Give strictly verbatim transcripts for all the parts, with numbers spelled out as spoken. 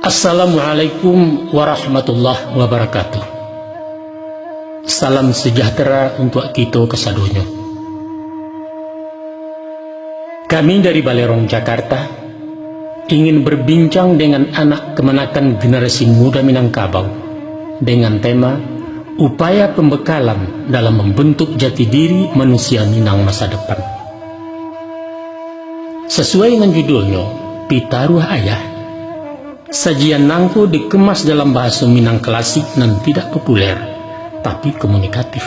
Assalamualaikum warahmatullahi wabarakatuh. Salam sejahtera untuak kito kasadonyo. Kami dari Balerong Jakarta ingin berbincang dengan anak kamanakan generasi muda Minangkabau dengan tema upaya pembekalan dalam membentuk jati diri manusia Minang masa depan. Sasuai dengan judulnyo, Pitaruah Ayah, sajian nangko dikemas dalam bahaso Minang klasik nan tidak populer, tapi komunikatif.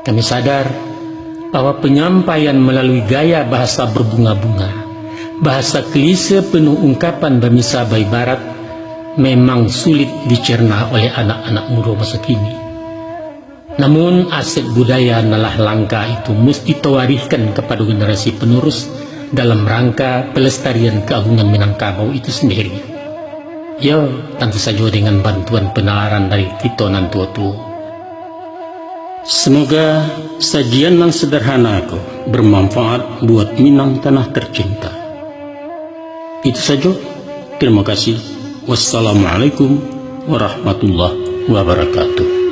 Kami sadar bahwa penyampaian melalui gaya bahasa berbunga-bunga, bahasa klise penuh ungkapan bamisa baibarat, memang sulit dicerna oleh anak-anak mudo maso kini. Namun, aset budaya nan lah langka itu musti tawarihkan kapado generasi panurus dalam rangka pelestarian kaagungan Minangkabau itu sendiri. Yo, tantu sajo dengan bantuan panalaran dari kito nan tuo-tuo. Semoga sajian nan sederhana ko bermanfaat buat Minang tanah tercinta. Itu sajo. Terima kasih. Wassalamualaikum warahmatullahi wabarakatuh.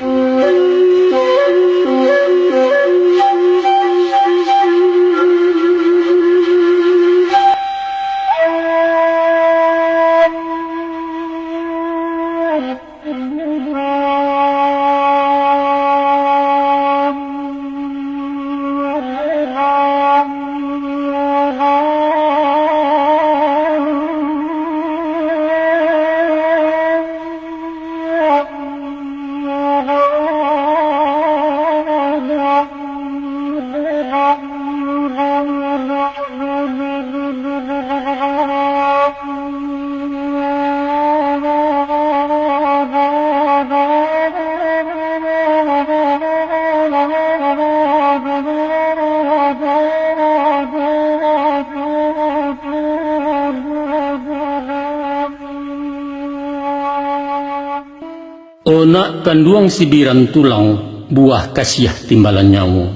O nak kanduang sibiran tulang, buah kasiah timbalan nyawo,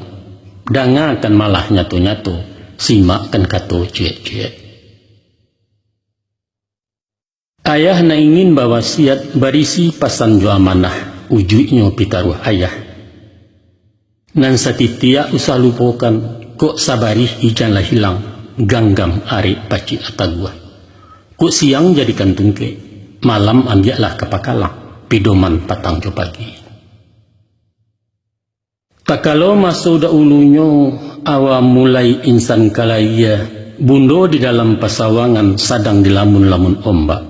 dangakan malah nyato-nyato, simakkan kato ciek-ciek. Ayah nan ingin bawasiat barisi pasan jo amanah, ujuiknyo pitaruah ayah. Nan satitiak usah lupokan, kok sabarih ijan lah hilang, ganggam arek pacik lah taguah. Kok siang jadikan tungkek, malam ambiaklah ka pakalang, pidoman patang jo pagi. Takalo maso daulunyo, awa mulai insan ka layie, bundo di dalam pasawangan sadang dilamun-lamun ombak.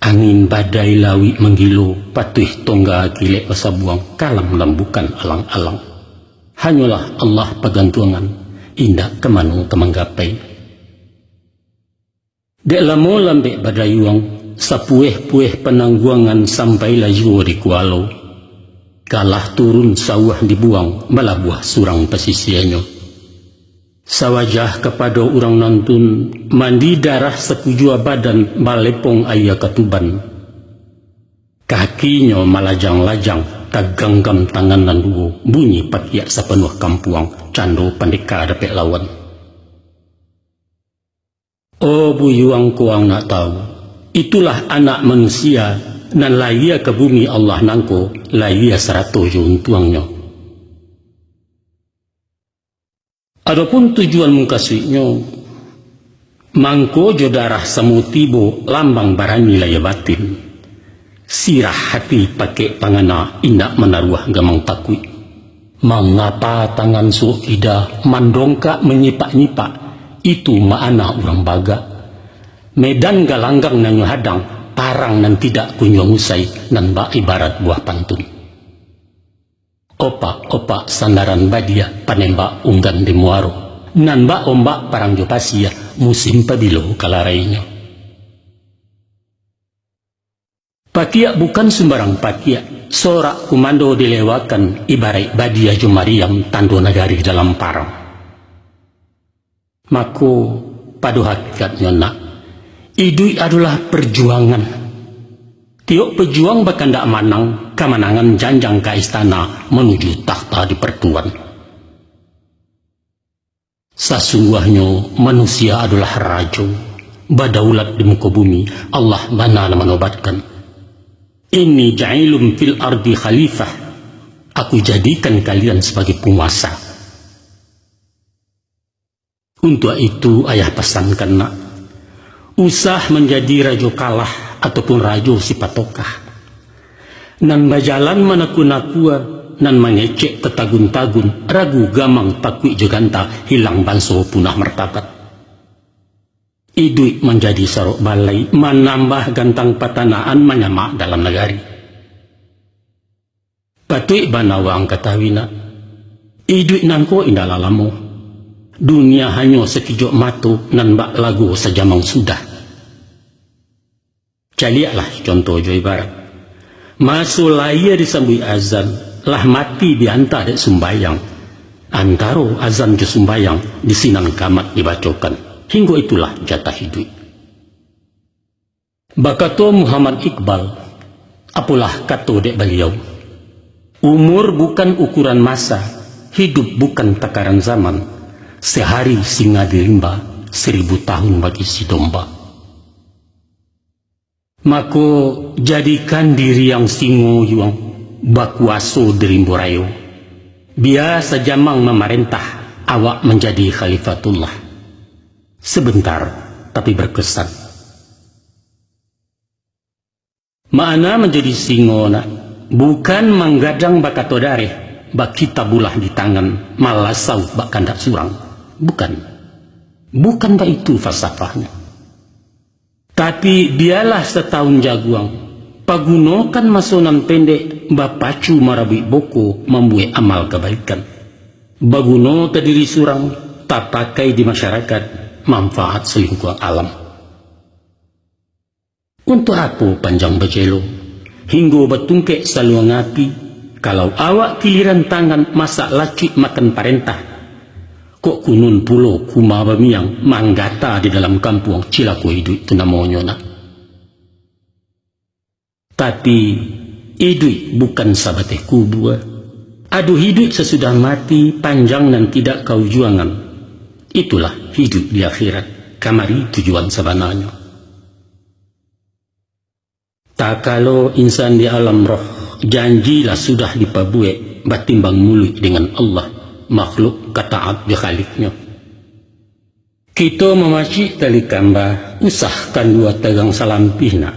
Angin badai lauik manggilo, patuih tongga kilek basabuang, kalam nan bukan alang-alang. Hanyolah Allah pagantuangan, indak ka mano ka manggapai. Dek lamo lambek badayuang, sapueh-pueh panangguangan sampailah juo di kualo. Kalah turun sauah dibuang, balabuah surang pasisianyo. Sawajah kapado urang nantun, mandi darah sakujua badan, balepong aia katuban. Kakinyo malajang-lajang, taganggam tangan nan duo, bunyi pakiak sapanuah kampuang, cando pandeka dapek lawan. Oh buyuang, kok ang nak tahu, itulah anak manusia nan layie ka bumi Allah nangko, layie sarato jo untuangnyo. Adopun tujuan mukasuiknyo, mangko jo darah samo tibo lambang barani layie batin. Sirah hati pakek pangana indak manaruah gamang takuik. Mangapa tangan suok kida mandongkak manyipak-nyipak, itu ma'ana urang bagak. Medan galanggang nan nyo hadang, parang nan tidak kunjuang usai, nan bak ibarat buah pantun. Opak-opak sandaran badia, panembak unggan di muaro. Nan bak ombak parang jo pasia, musim pabilo ka larainyo. Pakiak bukan sumbarang pakiak, sorak kumando dilewakan, ibaraik badia jo mariam, tando nagari dalam parang. Mako, pado hakikatnyo nak, iduik adolah parjuangan. Tiok pajuang bakandak manang, kamanangan janjang ka istana manuju takhta dipartuan. Sasungguahnyo manusia adolah rajo, badaulat di muko bumi, Allah bana nan manobatkan. Inni ja'ilun fil ardi khalifah, Aku jadikan kalian sabagai panguasa. Untuak itu, ayah pasankan nak, usah manjadi rajo kalah ataupun rajo sipatokah, nan bajalan manakua-nakua, nan mangecek tatagun-tagun, ragu gamang takuik jo ganta, hilang banso punah martabat. Iduik manjadi sarok balai, manambah gantang patanaan, manyamak dalam nagari. Patuik bana waang katahui nak, iduik nangko indaklah lamo. Dunia hanyo sakijok mato, nan bak lago sajamang sudah. Caliaklah contoh jo ibarat. Maso lahia disambuik azan, lah mati dianta dek sumbayang. Antaro azan jo sumbayang, di sinan kamat dibacokan. Hinggo itulah jatah iduik. Bakato Muhammad Iqbal, apolah kato dek baliau, "Umur bukan ukuran masa, hidup bukan takaran zaman, sehari singa di rimba, seribu tahun bagi si domba." Mako, jadikan diri ang singo yuang, bakuaso di rimbo rayo. Bia sajamang mamarentah, awak manjadi khalifatullah. Sebentar, tapi berkesan. Makna manjadi singo nak, bukan manggadang bakato dareh, bakitabullah di tangan, malasau bak kandak surang. Bukan. Bukan baitu falsafahnyo. Tapi, bialah satahun jaguang, pagunokan maso nan pendek, bapacu marabuik boko, mambuek amal kabaikan. Baguno ka diri surang, tapakai di masyarakat, manfaat salingkuang alam. Untuak apo panjang bajelo, hinggo batungkek saluang api, kalau awak kiliran tangan masak lacuik makan parentah? Kok kunun pulo kuma bamiang manggata di dalam kampuang, cilako iduik tu namonyo nak. Tapi, iduik bukan sabateh kubua. Ado hiduik sasudah mati, panjang nan tidak kaujuangan. Itulah hiduik di akhirat, kamari tujuan sabananyo. Takalo insan di alam roh, janji lah sudah dipabuek, batimbang muluik dengan Allah, makhluk ka taat jo Khaliknyo. Kito mamacik tali kamba, usah kandua tagang salampih nak,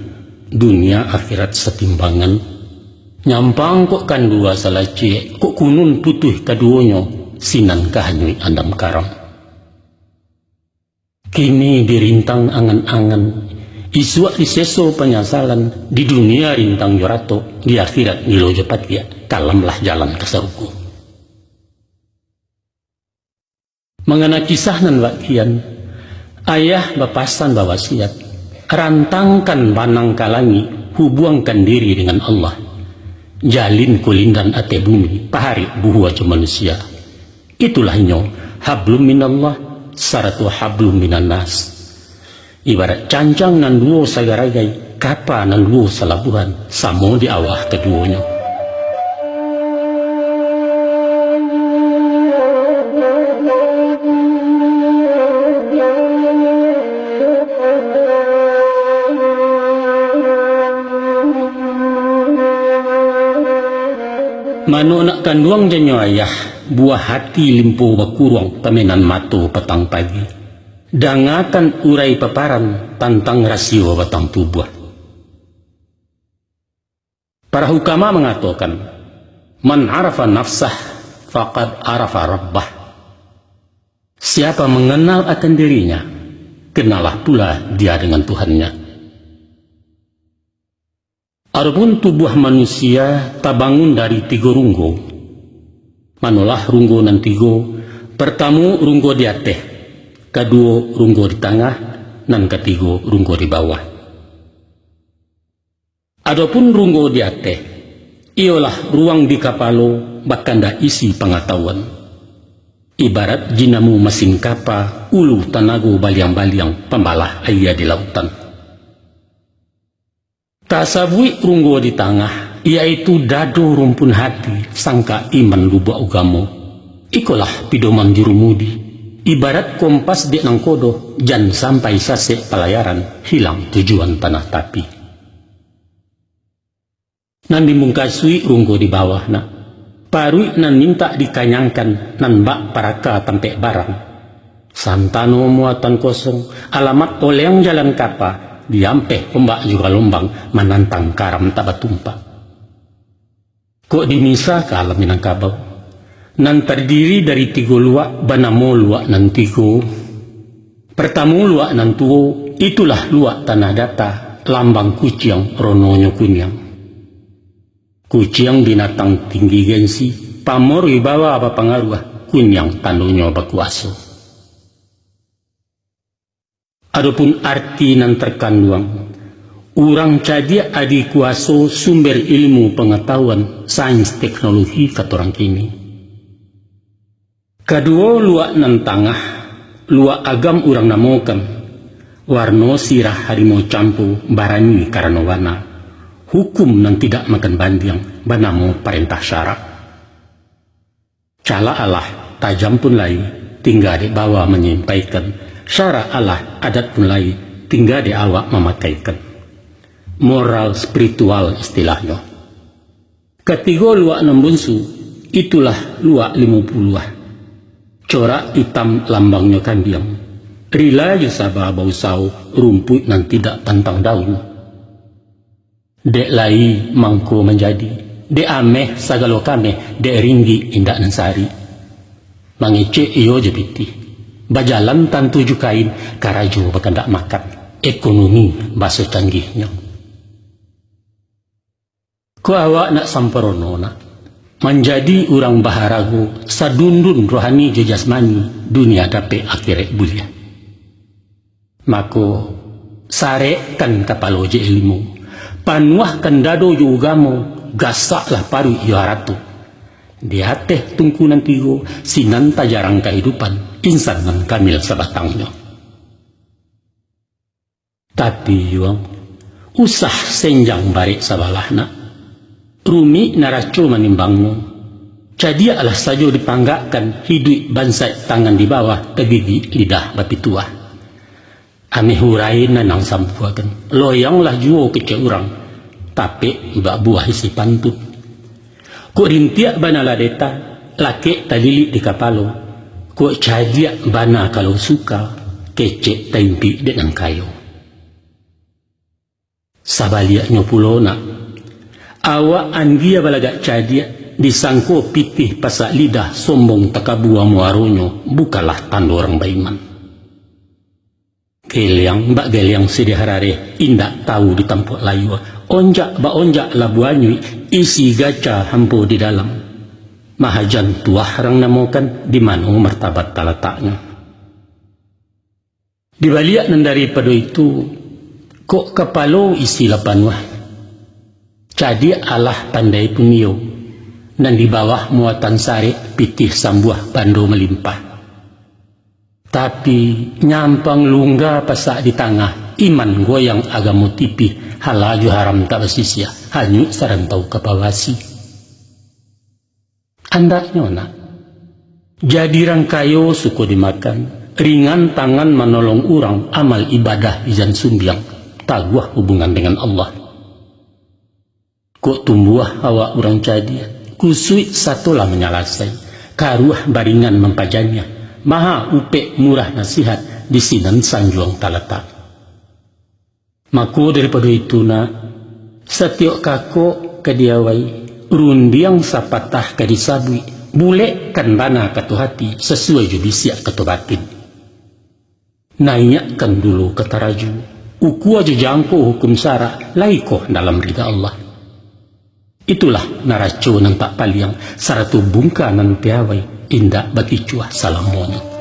dunia akhirat satimbangan. Nyampang kok kandua salacek, kok kunun putuih kaduonyo, sinan ka hanyuik andam karam. Kini dirintang angan-angan, isuak diseso panyasalan, di dunia rintang jo ratok, di akhirat gilo jo patiak, kalamlah jalan ka sarugo. Mangana kisah nan bak kian, ayah bapasan bawasiat, rantangkan banang ka langik, hubuangkan diri dengan Allah. Jalin kulindan ateh bumi, paharik buhua jo manusia. Itulah inyo, hablum minallah, sarato hablum minannas. Ibarat cancang nan duo sagaragai, kapa nan duo salabuahan, samo di awah kaduonyo. Mano nak kanduang janyo ayah, buah hati limpo bakuruang, pamenan mato patang pagi. Dangakan urai paparan tantang rasio batang tubuah. Para hukama mangatokan, "Man arafa nafsah, faqad arafa rabbah." Siapa mengenal akan dirinya, kenallah pula dia dengan Tuhannya. Adopun tubuah manusia tabangun dari tigo runggo. Manolah runggo nan tigo, partamo runggo di ateh, kaduo runggo di tangah, nan katigo runggo di bawah. Adopun runggo di ateh, iyolah ruang di kapalo, bakanda isi pangatahuan. Ibarat jinamu masin kapa, ulu tanago baliang-baliang, pambalah aia di lautan. Tasabuik runggo di tangah, yaitu dado rumpun hati, sangkak iman lubuak ugamo. Ikolah pidoman jurumudi, Ibarat kompas dek nangkodo, jan sampai sasek palayaran, hilang tujuan tanah tapi. Nan dimungkasuik runggo di bawah nak. Paruik nan mintak dikanyangkan, nan bak paraka tampek barang. Santano muatan kosong, alamat oleng jalan kapa, diampeh ombak jo galombang, manantang karam tak batumpak. Kok dimisa ka alam Minangkabau, nan tardiri dari tigo luak, banamo luak nan tigo. Partamo luak nan tuo, itulah luak Tanah Data, lambang kuciang, rononyo kuniang. Kuciang binatang tinggi gengsi, pamor wibawa bapangaruah, kuniang tandonyo bakuaso. Adopun arti nan takanduang, urang cadiak adi kuaso, sumber ilmu pangatahuan, sains teknologi katorang kini. Kaduo luak nan tangah, luak agam urang namokan, warno sirah harimau campo, barani karano bana, hukum nan tidak makan bandiang, banamo parentah syarak. Calak alah, tajam pun lai, tingga dek bawa manyampaikan, syarak alah, adat pun lai, tingga dek awak mamakaikan. Moral spiritual istilahnyo. Katigo luak nan bunsu, itulah luak limo puluah. Corak itam lambangnyo kambiang. Rila jo saba bausao, rumpuik nan tidak pantang daun. Dek lai mangko manjadi, dek ameh sagalo kameh, dek ringgik indak nan sarik. Mangecek iyo jo pitih, bajalan tantu jo kain, karajo bakandak makan, ekonomi baso canggihnyo. Kok awak nak samparono nak, manjadi urang baharago, sadundun rohani jo jasmani, dunia dapek, akhirat buliah. Mako, sarekkan kapalo jo ilmu, panuahkan dado jo ugamo, gasaklah paruik jo harato. Di ateh tungku nan tigo, sinan tajarang kahidupan insan nan kamil sabatangnyo. Tapi, yuang, usah senjang barek sabalah nak. Rumik naraco manimbangnyo. Cadiaklah sajo dipanggakkan, hiduik bansaik tangan di bawah, tagigik lidah bapituah. Ameh urai nan ang sambuakan, loyanglah juo kecek urang, tapek bak buah isi pantun. Kok rintiak bana lah deta, lakek talilik di kapalo. Kok cadiak bana kalau suka, kecek taimpik dek nan kayo. Sabaliaknyo pulo nak, awak andia balagak cadiak, disangko pitih pasak lidah, sombong takabua muaronyo, bukanlah tando urang baiman. Geliang bak geliang sidih rareh, indak tahu di tampuak layua. Onjak bak onjak labuah anyuik, isi gaca hampo di dalam. Mahajan tuah rang namokan, di mano martabat talataknyo. Di baliak nan daripado itu, kok kapalo isi lah panuah. Cadiak alah pandai pun iyo, nan di bawah muatan sarek, pitih sambuah bando malimpah. Tapi, nyampang lungga pasak di tangah, iman goyang agamo tipih, halal jo haram tak basisiah, hanyuik sarantau ka pawasi. Andaknyo nak, jadi rang kayo suko dimakan, ringan tangan manolong urang, amal ibadah ijan sumbiang, taguah hubungan dengan Allah. Kok tumbuah awak urang cadiak, kusuik sato lah manyalasai, karuah baringan mampajaniah, maha upek murah nasihat, di sinan sanjuang talatak. Mako daripado itu nak, satiok kakok ka diawai, rundiang sapatah ka disabuik, bulekkan bana kato hati, sasuai jo bisiak kato batin. Naiakkan dulu ka taraju, ukua jo jangko hukum syarak, lai koh dalam rida Allah. Itulah naraco nan tak paliang, sarato bungka nan piawai, indak bakicuah salamonyo.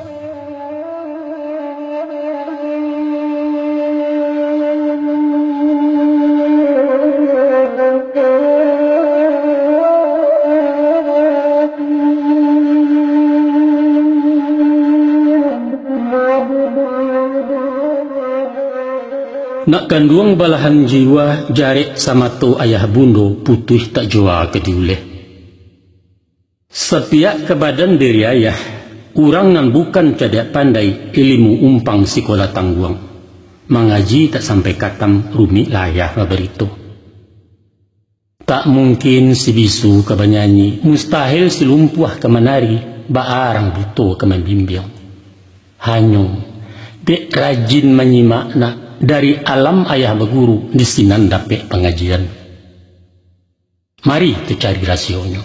Nak kanduang balahan jiwa, jarek samato ayah bundo, putuih tak jua ka diuleh. Sapiak ka badan diri ayah, Urang nan bukan cadiak pandai, ilimu umpang sikola tangguang. Mangaji tak sampai katam, rumik layah babarito. Tak mungkin si bisu ka banyanyi, mustahil si lumpuah ka manari, baa rang buto ka mambimbiang. Hanyo, dek rajin manyimak nak, dari alam ayah baguru, di sinan dapek pangajian. Mari tacari rasionyo.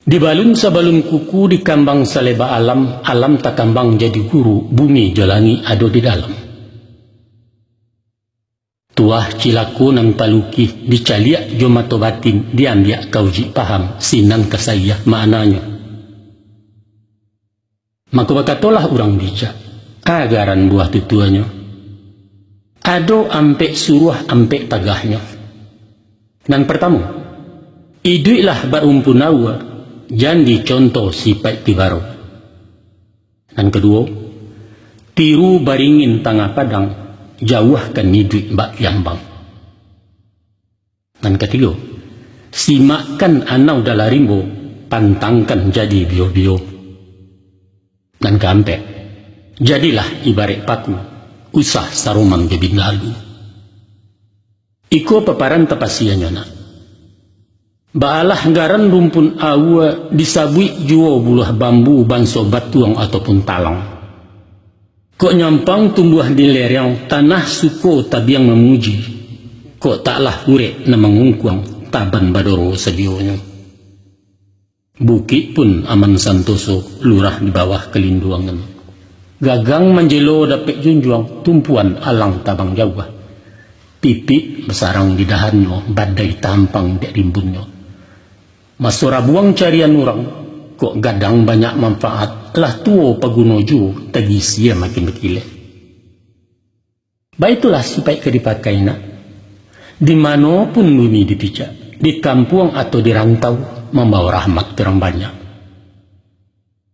Di balun sabalun kuku dikambang saleba alam, alam takambang jadi guru, bumi jo langik ado di dalam. Tuah cilako nan palukih, dicaliak jo mato batin, diambiak ka ujuik paham, sinan ka saiah maknanyo. Mako bakatolah urang bijak, agaran buah tutuanyo, ado ampek suruah ampek tagahnyo. Nan partamo, iduiklah barumpun aua, jan dicontoh sipaik tibaro. Nan kaduo, tiru baringin tangah padang, jauahkan iduik bak kiambang. Nan katigo, simakkan anau dalam rimbo, pantangkan jadi bio-bio. Nan kaampek, jadilah ibaraik paku, usah saroman jo bindalu. Iko paparan tapasianyo nak. Baalah garan rumpun aua disabuik juo buluah bambu banso batuang ataupun talang. Kok nyampang tumbuah di lereng, tanah suko tabiang mamuji. Kok taklah urek nan mangungkuang, taban badoro sadionyo. Bukik pun aman santoso, lurah di bawah kalinduangan. Gagang manjelo dapek junjuang, tumpuan alang tabang jauah. Pipik basarang di dahannyo, badai tampang dek rimbunnyo. Maso rabuang carian urang, kok gadang banyak manfaat, lah tuo paguno juo, tagisia makin bakilek. Baitulah sipaik ka dipakai nak. Di mano pun bumi dipijak, di kampuang atau di rantau, mambawa rahmat ka urang banyak.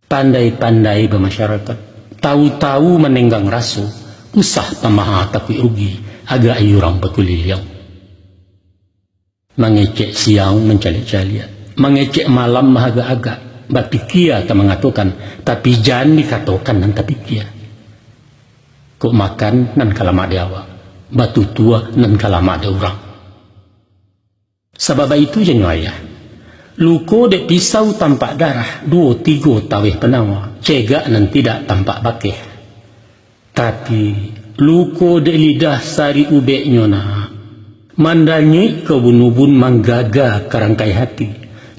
Pandai-pandai bamasyarakat, tahu-tahu manenggang raso, usah pamaha takuik rugi, agak-i urang bakuliliang. Mangecek siang mancaliak-caliak, mangecek malam maagak-agak, bapikia ka mangatokan, tapi jan dikatokan nan tapikia. Kok makan nan ka lamak di awak, batutua nan ka lamak di urang. Sabab baitu janyo ayah, luko dek pisau tampak darah, duo tigo taweh panawa, cegak nan tidak tampak bakeh. Tapi, luko dek lidah sari ubeknyo nak, mandanyuik ka ubun-ubun, manggaga ka rangkai hati,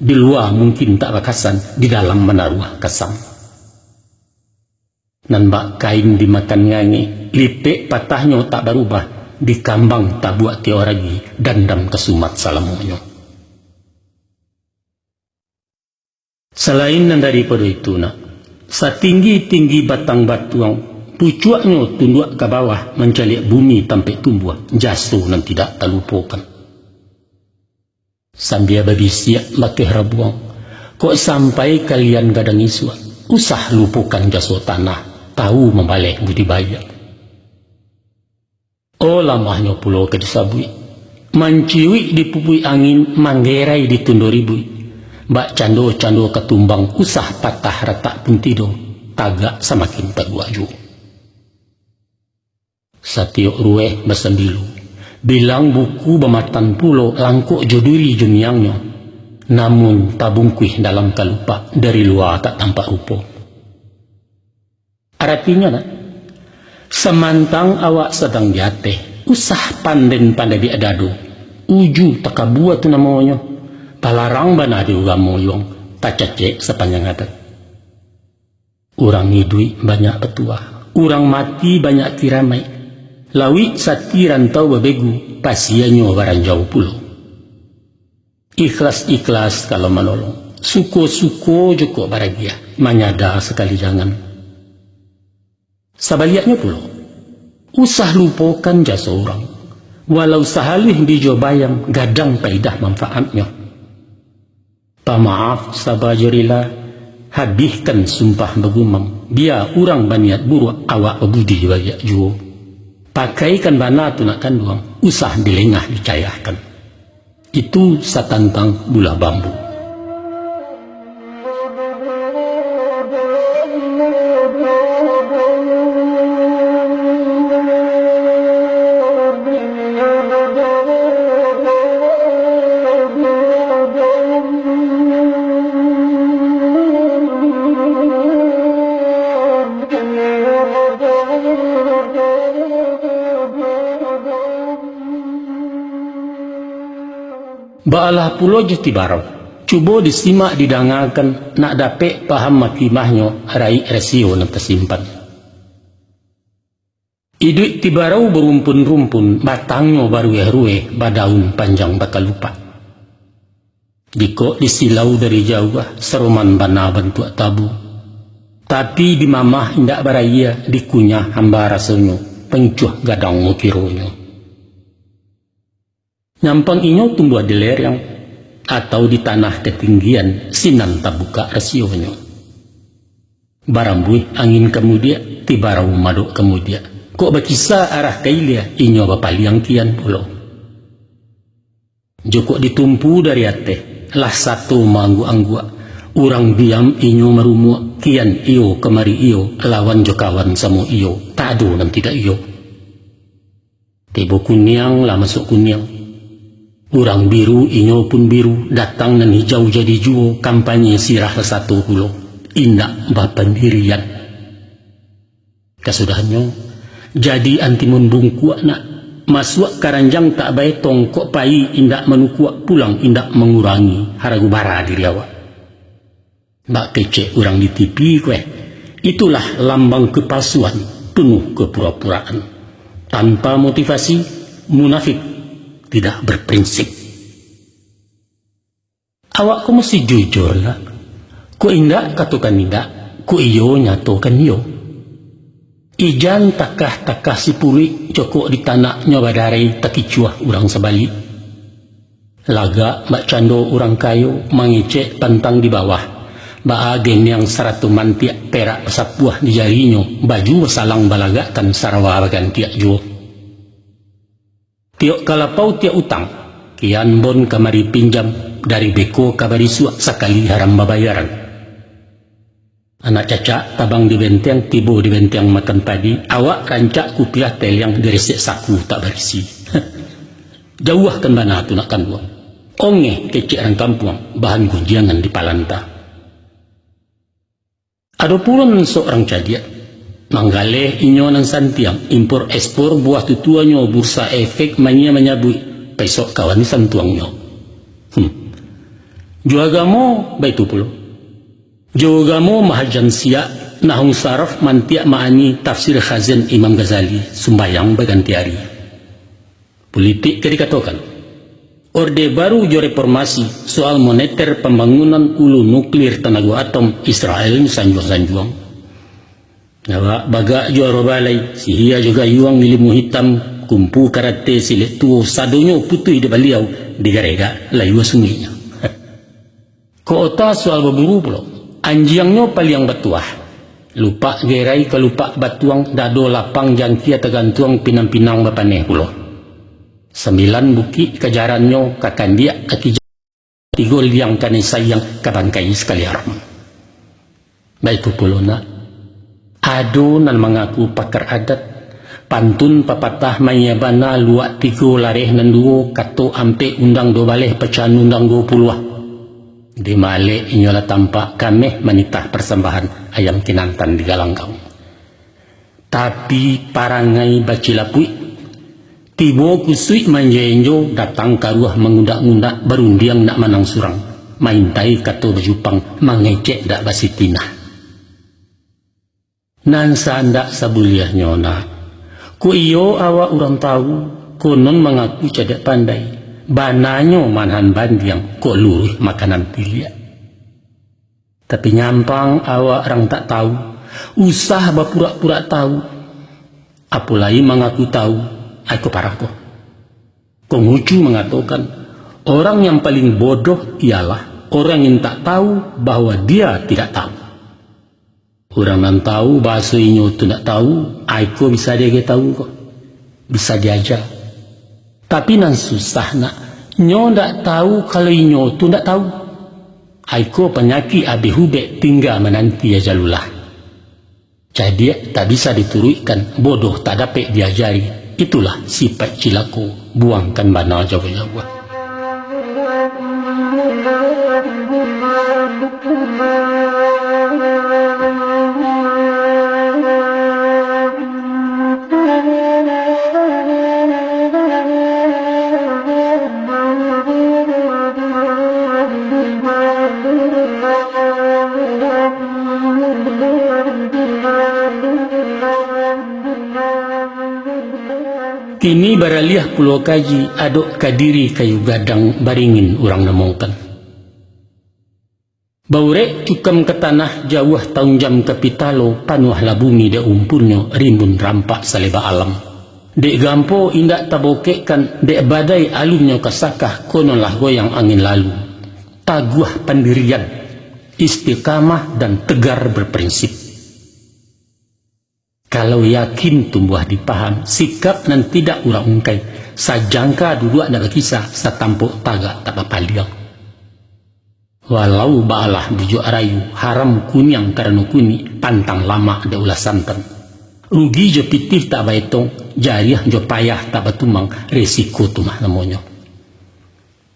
di lua mungkin tak bakasan, di dalam manaruah kasam. Nan bak kain dimakan ngangek, lipek patahnyo tak barubah, dikambang tabuak tiok ragi, dandam ka sumat salamonyo. Salain nan daripado itu nak, satinggi-tinggi batang batuang, pucuaknyo tunduak ka bawah mancaliak bumi tampek tumbuah, jaso nan tidak talupokan. Sambia babisiak bakeh rabuang, kok sampai kalian gadang isuak, usah lupokan jaso tanah, tahu mambaleh budi baiak. Oh, lamahnyo pulo ka disabuik, manciuik dipupuik angin, manggerai ditundo ribuik, bak cando-cando ka tumbang, usah patah ratak pun tido, tagak samakin taguak juo. Satiok rueh basambilu, bilang buku bamatan pulo, langkok jo duri jo miangnyo, namun tabungkuih dalam kalupak, dari lua tak tampak rupo. Aratinyo nak, samantang awak sadang di ateh, usah panden-pandai di dado, uju takabua tu namonyo, talarang bana di urang moyuang, tacacek sapanjang adat. Urang iduik banyak patuah, urang mati banyak kiramaik. Lauik sati rantau babegu, pasianyo baranjau pulo. Ikhlas-ikhlas kalau manolong, suko-suko jo kok baragiah, manyada sakali jangan. Sabaliaknyo pulo, usah lupokan jaso urang, walau sahaluih bijo bayam, gadang paidah manfaatnyo. Pamaaf saba jo rila, habihkan sumpah bagumam, bia urang baniat buruak, awak babudi baiak juo. Pakaikan bana tu nak kanduang, usah dilengah dicayahkan. Itu satantang bulah bambu. Baalah pulo jo Tibarau. Cubo disimak didangakan, nak dapek paham makimahnyo, raik rasio nan tasimpan. Iduik Tibarau barumpun-rumpun, batangnyo barueh-rueh, badaun panjang bakalupak. Jikok disilau dari jauah, saroman bana bantuak tabu. Tapi dimamah indak baraia, dikunyah hamba rasonyo, pancuah gadang mokironyo. Nyampang inyo tumbuah di lereng, atau di tanah katinggian, sinan tabukak rasionyo. Barambuih angin ka mudiak, Tibarau madok ka mudiak. Kok bakisa arah ka ilia, inyo bapaliang kian pulo. Jokok ditumpu dari ateh, lah sato maangguak-angguak. Urang diam inyo marumuak, kian iyo kamari iyo, lawan jo kawan samo iyo, tak ado nan tidak iyo. Tibo kuniang lah masuak kuniang. Urang biru inyo pun biru, datang nan hijau jadi juo, kampanye sirah lah sato pulo. Indak bapandirian. Kasudahannyo, jadi antimun bungkuak nak. Masuak karanjang tak baetong, kok payi indak manukuak, pulang indak mangurangi harago bara diri awak. Bak kecek urang di T V ko eh, itulah lambang kepalsuan, penuh kepura-puraan. Tanpa motivasi, munafik, tidak berprinsip. Awak ko musti jujur lah. Kok indak, katokan indak. Kok iyo, nyatokan iyo. Ijan takah-takah sipuluik, cokok di tanaknyo badarai, takicuah urang sabalik. Lagak bak cando urang kayo, mangecek pantang di bawah. Baa geniang sarato mantiak, perak basapuah di jarinyo, baju basalang balagakkan, sarawa bagantiak juo. Tiok ka lapau tiok utang, kian bon kamari pinjam, dari beko ka barisuak sakali haram babayaran. Anak cacak tabang di benteng, tibo di benteng makan padi, awak rancak kupiah teliang, diresek saku tak barisi. Jauahkan bana tu nak kanduang. Ongeh kecek rang kampuang, bahan gunjiangan di palanta. Ado pulo nan sok rang cadiak. Manggaleh inyo nan santiang, impor ekspor buah tutuanyo, bursa efek mania manyabuik, pesok kawan santuangnyo. Hmm. Jo agamo baitu pulo. Jo agamo mahajan siak, nahung saraf mantiak maani, tafsir Khazin Imam Ghazali, sumbayang baganti ari. Pulitik ka dikatokan. Orde Baru jo reformasi, soal moneter, pambangunan, ulu nuklir, tanago atom, Israel sanjuang-sanjuang. Awak bagak jo arobalai, sihia jo gayuang, ilimu hitam, kumpu karate, silek tuo, sadonyo putuih di baliau, digaregak layua sungiaknyo. Kok ota soal baburu pulo. Anjiangnyo paliang batuah. Lupak gerai ka lupak batuang, dado lapang jangkia tagantuang, pinang-pinang bapaneh pulo. Sambilan bukik kajarannyo, ka kandiak ka kijang, tigo liang kanai sayang, ka bangkai sakali haram. Baitu pulo nak. Ado nan mangaku pakar adat, pantun papatah maiya bana, luak tigo lareh nan duo, kato ampek undang duo baleh, pacahan undang duo puluah. Di malek inyo lah tampak, kameh manitah parsambahan, ayam kinantan di galanggang. Tapi parangai bacilapuik, tibo kusuik manjo-enjo, datang karuah mangundak-ngundak, barundiang nak manang surang, maintai kato bajupang, mangecek dak basitinah. Nan saandak sabuliahnyo nak. Kok iyo awak urang tawu, konon mangaku cadiak pandai, bananyo manahan bandiang, kok luruih makanan piliak. Tapi nyampang awak rang tak tawu, usah bapurak-purak tawu, apo lai mangaku tawu, ai ko parah ko. Konghucu mangatokan, orang yang paling bodoh ialah orang yang tak tahu bahwa dia tidak tahu. Urang nan tawu bahaso inyo tu ndak tawu, ai ko bisa diagiah tawu ko. Bisa diaja. Tapi nan susah nak, nyo ndak tawu kalau inyo tu ndak tawu. Ai ko panyakik abih ubek, tingga mananti ajalulah. Cadiak tak bisa dituruikkan, bodoh tak dapek diajari. Itulah sipaik cilako, buangkan bana jauah-jauah. Kini baraliah pulo kaji, adok ka diri kayu gadang baringin urang namokan. Baurek cukam ka tanah, jauah taunjam ka pitalo, panuahlah bumi dek umpunnyo, rimbun rampak saleba alam. Dek gampo indak tabokekkan, dek badai alunnyo kasakah, kononlah goyang angin lalu. Taguah pandirian, istiqamah dan tegar berprinsip. Kalau yakin tumbuah di paham, sikap nan tidak urang ungkai, sajangka duduak ndak bakisa, satampok tagak tak bapaliang. Walau baalah bujuak rayu, haram kuniang karano kunik, pantang lamak dek ulah santan. Rugi jo pitih tak baetong, jariah jo payah tak batumang, resiko tu mah namonyo.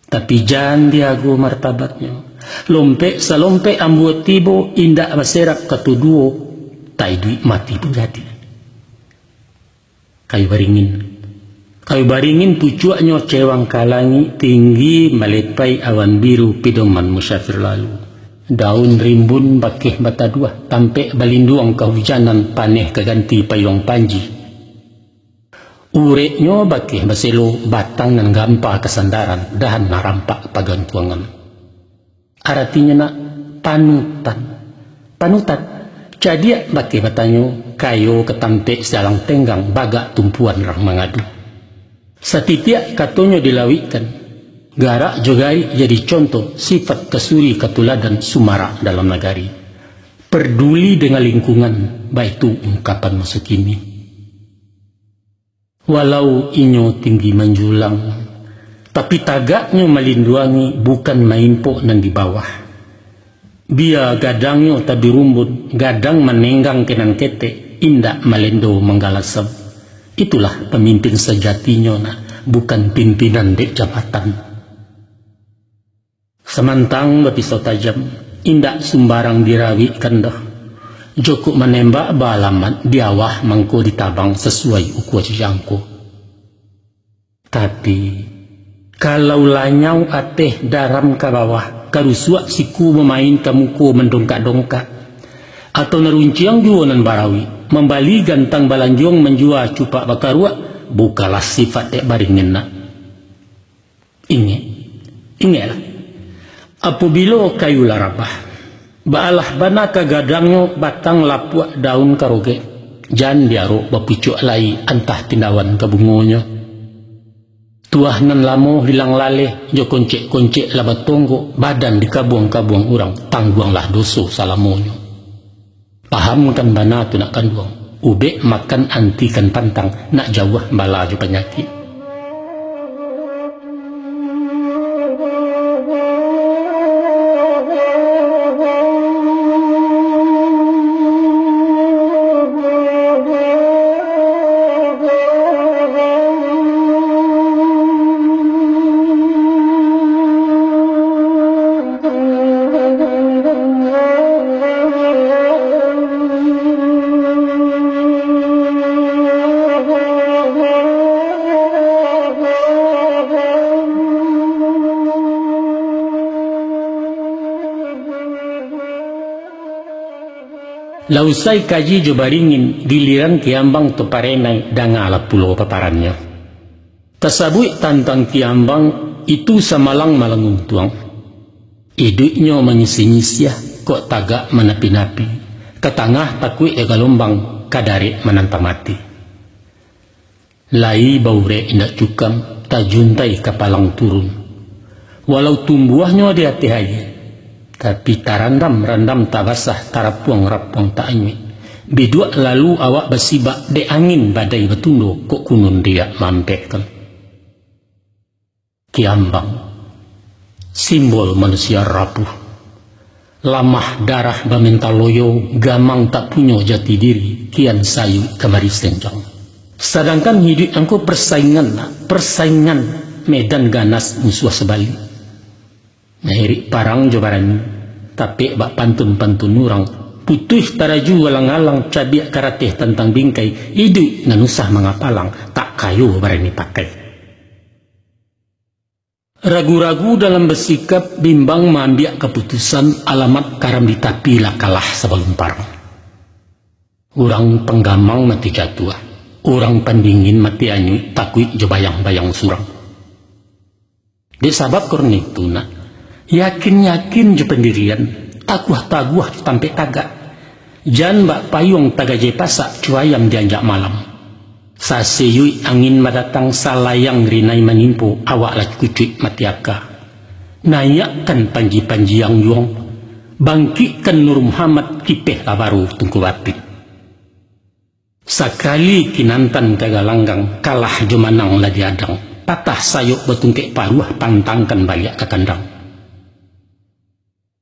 Tapi jan diago martabatnyo. Lompek salompek ambuo tibo, indak baserap kato duo, tak iduik mati pun jadi. Kayu baringin. Kayu baringin pucuaknyo cewang ka langik, tinggi malepai awan biru, pidoman musafir lalu. Daun rimbun bakeh bataduah, tampek balinduang kahujanan, paneh ka ganti payuang panji. Ureknyo bakeh baselo, batang nan gampa kasandaran, dahan nan rampak pagantuangan. Aratinyo nak panutan. Panutan, cadiak bakeh batanyo, kayo ka tampek sialang tenggang, bagak tumpuan urang mangadu. Satitiak katonyo dilawikkan, garak jo garik jadi contoh, sifat kasuri katuladan, sumarak dalam nagari. Parduli dengan lingkungan, baitu ungkapan maso kini. Walau inyo tinggi manjulang, tapi tagaknyo malinduangi, bukan maimpok nan di bawah. Bia gadangnyo tabirumbun, gadang manenggang ka nan ketek, indak malendo manggalasam. Itulah pamimpin sajatinyo nak, bukan pimpinan dek jabatan. Samantang bapisau tajam, indak sumbarang dirawikkan doh. Jokok manembak baalamat, diawah mangko ditabang, sasuai ukua jangko. Tapi, kalau lanyau ateh daram ka bawah, karusuak siku mamain ka muko mandongkak-dongkak, atau narunciang juo nan barawik, mambali gantang balanjuang, manjua cupak bakaruak, bukalah sifat dek baringin nak. Ingek, ingeklah, apobilo kayu lah rabah, baalah bana ka gadangnyo, batang lapuak daun ka rogek, jan diarok bapucuak lai, antah tindawan ka bungonyo. Tuah nan lamo hilang laleh, jo koncek-koncek lah batonggok, badan dikabuang-kabuang urang, tangguanglah doso salamonyo. Pahamkan bana tu nak kanduang, ubek makan antikan pantang, nak jauah bala jo panyakik. Lah usai kaji jo baringin, giliran Kiambang taparenai, dangalah pulo paparannyo. Tasabuik tantang Kiambang, itu samalang malang untuang. Iduiknyo manyisiah-nyisiah, kok tagak manapi-napi, ka tangah takuik dek galombang, ka darek manantang mati. Lai baurek indak cukam, tajuntai kapalang turun. Walau tumbuahnyo di ateh aia, tapi tarandam-randam tak basah, tarapuang-rapuang tak anyuik. Biduak lalu awak basibak, dek angin badai batundo, kok kunun riak maampekkan. Kiambang, simbol manusia rapuh, lamah darah bamental loyo, gamang tak punyo jati diri, kian sayuik kamari senjang. Sadangkan hiduik angko persaingan, persaingan medan ganas musuah sabalik. Mairik parang jo barani, tapek bak pantun-pantun urang, putuih taraju alang-alang, cabiak karateh tantang bingkai, iduik nan usah mangapalang, tak kayo barani pakai. Ragu-ragu dalam basikap, bimbang maambiak kaputusan, alamat karam di tapi, lah kalah sabalun parang. Urang panggamang mati jatuah, Urang pandingin mati anyuik, takuik jo bayang-bayang surang. Dek sabab karano itu, nak, yakin-yakin jo pandirian, taguah-taguah jo tampek tagak. Jan bak payuang tagajai pasak, cuayam dianjak malam. Sasiyuik angin badatang, salayang rinai manimpo, awak lah kucuik mati aka. Naiakkan panji-panji anjuang, bangkikkan Nur Muhammad, kipeh lah baru tungku bapik. Sakali kinantan ka galanggang, kalah jo manang lah diadang, patah sayok batungkek paruah, pantangkan baliak ka kandang.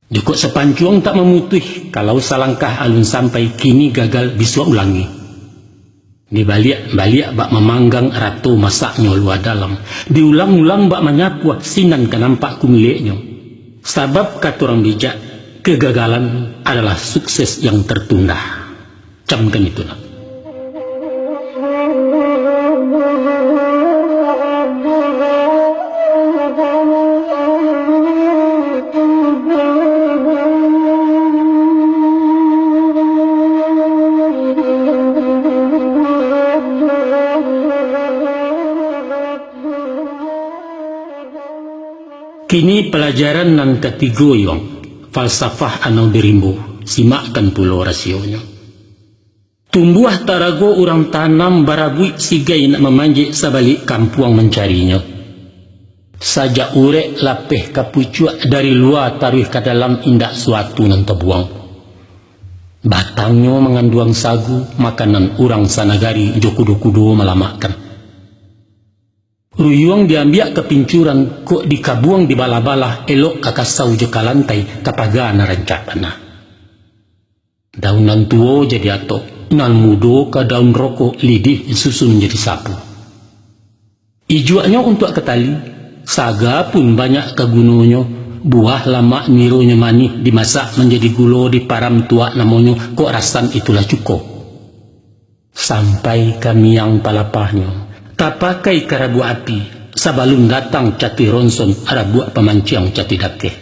Jikok sapancuang tak mamutuih, kalau salangkah alun sampai, kini gagal bisuak ulangi. Dibaliak-baliak bak mamanggang, rato masaknyo lua dalam, diulang-ulang bak manyapuah, sinan ka nampak kumileknyo. Sabab kato urang bijak, kegagalan adalah sukses yang tertunda. Camkan itulah. Kini palajaran nan katigo, Yuang, falsafah Anau di Rimbo. Simakkan pulo rasionyo. Tumbuah tarago urang tanam, barabuik sigai nak mamanjek, sabalik kampuang mancarinyo. Sajak urek lapeh ka pucuak, dari lua taruih ka dalam, indak suatu nan tabuang. Batangnyo manganduang sagu, makanan urang sanagari, jo kudo-kudo malamakkan. Ruyuang diambiak ka pincuran, kok dikabuang di balah-balah, elok ka kasau jo ka lantai, ka paga nan rancak bana. Daun nan tuo jadi atok, nan mudo ka daun rokok, lidih disusun jadi sapu. Ijuaknyo untuak ka tali, saga pun banyak ka gunonyo, buah lamak nironyo manih, dimasak manjadi gulo, diparam tuak namonyo, kok rasan itulah cuko. Sampai ka miang palapahnyo, tapakai ka rabuak api, sabalun datang cati ronson, rabuak pamanciang cati dakeh.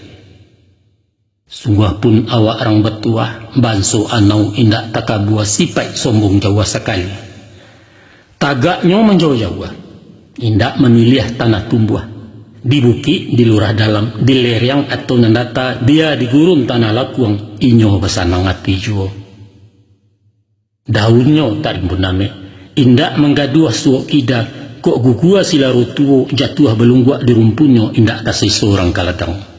Sungguah pun awak rang batuah, banso Anau indak takabua, sipaik sombong jauah sakali. Tagaknyo manjauah-jauah, indak mamiliah tanah tumbuah, di bukik, di lurah dalam, di lereang atau nan data, dia di gurun tanah lakuang, inyo basanang ati juo. Daunnyo tak rimbun amek, indak manggaduah suok kida, kok gugua silaro tuo, jatuah balungguak di rumpunnyo, indak taseso rang ka ladang.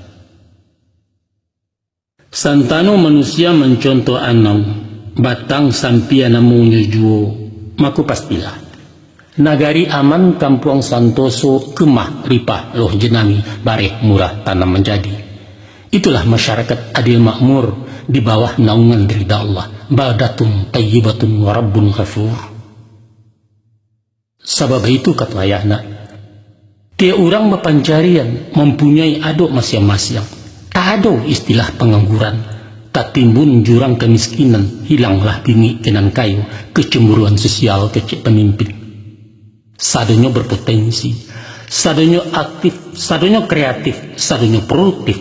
Santano manusia mancontoh Anau, batang sampia namonyo juo, mako pastilah, nagari aman, kampuang santoso, kemah ripah loh jenami, bareh murah tanam manjadi. Itulah masyarakat adil makmur di bawah naungan rida Allah, baldatun tayyibatun wa rabbun ghafur. Sabab itu kato ayah nak, tiok urang bapancarian mampunyoi adok masiang-masiang. Tak ado istilah pangangguran, tatimbun jurang kamiskinan, hilanglah bingik ka nan kayo, kecemburuan sosial kecek pamimpin. Sadonyo berpotensi, sadonyo aktif, sadonyo kreatif, sadonyo produktif,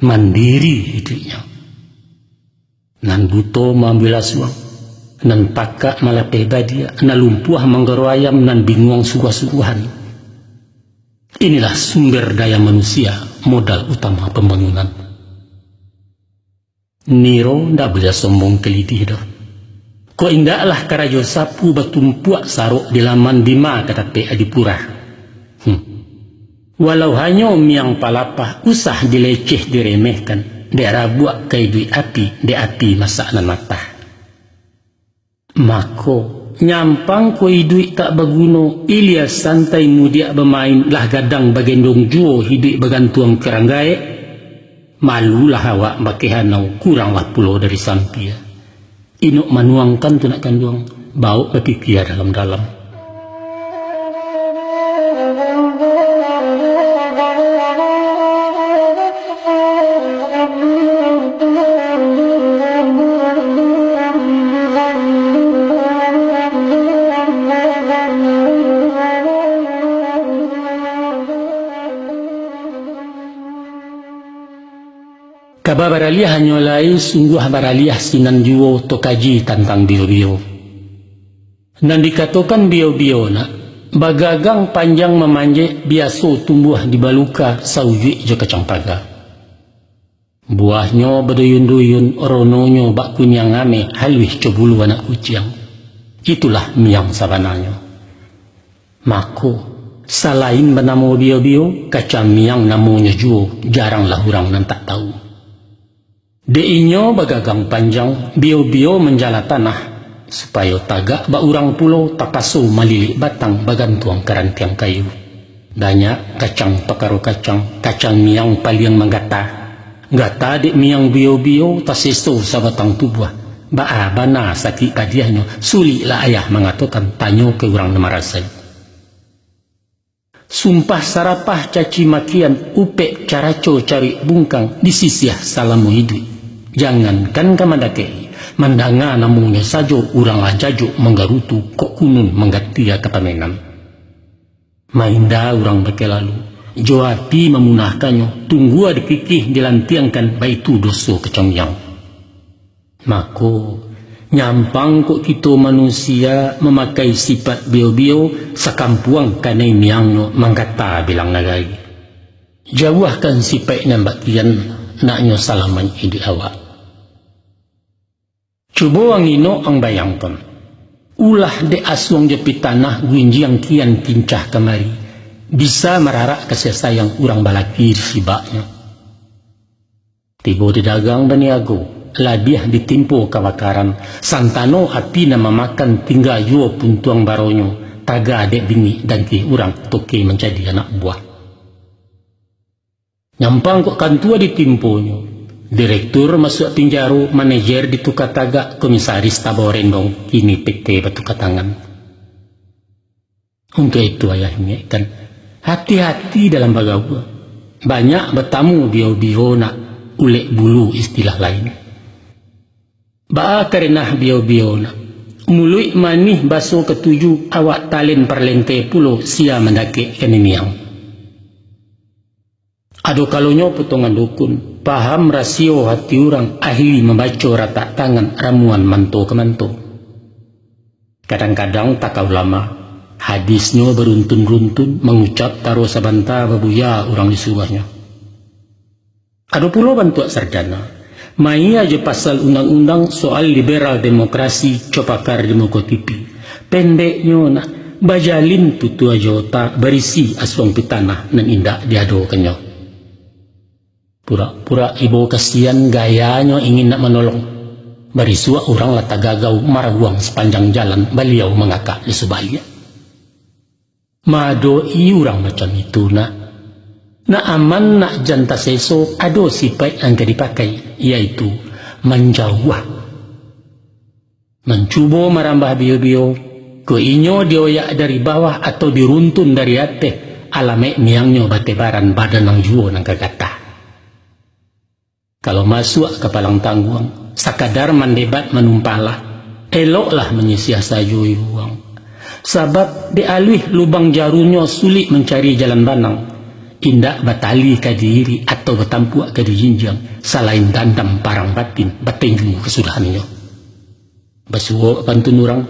mandiri iduiknyo. Nan buto maambiak lasuang, nan pakak malapeh badiak, nan lumpuah manggaro ayam, nan binguang suruah-suruahan. Inilah sumber daya manusia, modal utama pambangunan. Niro ndak buliah sombong ka lidih doh. Kok indaklah karajo sapu batumpuak sarok di laman, dima ka dapek adipurah. Hmm. Walau hanyo miang palapah, usah dileceh diremehkan, dek rabuak ka iduik api, dek api masak nan matah. Mako, nyampang ko iduik tak baguno, ilia santai mudiak bamain, lah gadang bagendong juo iduik bagantuang ka rang gaek. Malulah awak bakeh Anau, kuranglah pulo dari sampia. Inok manuangkan tu nak kanduang, baok bapikia dalam-dalam. Kaba baraliah hanyo lai, sungguah baraliah sinan juo, tokaji tantang biyo-biyo. Nan dikatokan bio-bio nak, bagagang panjang mamanjek, biaso tumbuah di baluka, saujuik jo kacang paga. Buahnyo baduyun-duyun, rononyo bak kuniang ameh, haluih co bulu anak kuciang. Itulah miang sabananyo. Mako, salain banamo bio-bio, kacang miang namonyo juo, jaranglah urang nan tak tahu. Dek inyo bagagang panjang, bio-bio manjala tanah, supayo tagak bak urang pulo, tapaso malilik batang, bagantuang ka rantiang kayu. Banyak kacang pakaro kacang, kacang miang paliang manggata. Gata dek miang bio-bio, taseso sabatang tubuah. Baa bana sakik padiahnyo, suliklah ayah mangatokan, tanyo ka urang nan marasai. Sumpah sarapah caci makian, upek caraco caruik bungkang, disisiah salamo iduik. Jangankan ka mandakek-i, mandanga namonyo sajo, urang lah jajok manggarutu, kok kunun manggatia ka pamenan. Mainda urang bakeh lalu, jo api mamunahkannyo, tunggua dikikih dilantiangkan, baitu doso kacang miang. Mako, nyampang kok kito manusia mamakai sipat bio-bio, sakampuang kanai miangnyo, manggata bilang nagari. Jauahkan sipaik nan bak kian, naknyo salamaik iduik awak. Cubo ang inok ang bayangkan, ulah dek asuang jo pitanah, gunjiang kian kincah kamari, bisa mararak kasih sayang, urang balaki disibaknyo. Tibo di dagang baniago, labiah ditimpo kabakaran, santano api nan mamakan, tingga juo puntuang baronyo, taga dek bingik dangkih urang, toke mancadi anak buah. Nyampang kok kantua ditimponyo, direktur masuak pinjaro, manajer dituka tagak, komisaris tabao rendong, kini P T batuka tangan. Untuak itu, ayah ingekkan, hati-hati dalam bagaua. Banyak batamu bio-bio nak, ulek bulu istilah lain. Baa karenah bio-bio nak, muluik manih baso katuju, awak talen parlente pulo, sia mandakek ka niniang. Ado kalonyo potongan dukun, paham rasio hati urang, ahli mambaco ratak tangan, ramuan manto ka manto. Kadang-kadang taka ulama, hadisnyo baruntun-runtun, mangucap taro sabanta, babuya urang disuruahnyo. Ado pulo bantuak sarjana, maia jo pasal undang-undang soal liberal demokrasi, co pakar di muko T V. Pendeknyo nak, bajalin tutua jo otak, barisi asuang pitanah nan indak diadokannyo. Purak-purak ibo kasian, gayanyo ingin nak manolong. Barisuak urang lah tagagau, marawuang sapanjang jalan, baliau mangakak di subaliak. Maadok-i urang macam itu nak, nak aman, nak jan taseso, ado sipaik nan ka dipakai, yaitu manjauah. Mancubo marambah bio-bio, kok inyo dioyak dari bawah atau diruntun dari ateh, alamaik miangnyo batebaran, badan nan juo nan ka gatah. Kalau masuak ka palang tangguang, sakadar mandebat manumpahlah, eloklah manyisiah sajo iwang. Sabab dek aluih lubang jarunyo, sulik mancari jalan banang. Indak batali ka diirik atau batampuak ka dijinjiang, salain dandam parang batin, batinju kasudahannyo. Basuo pantun urang,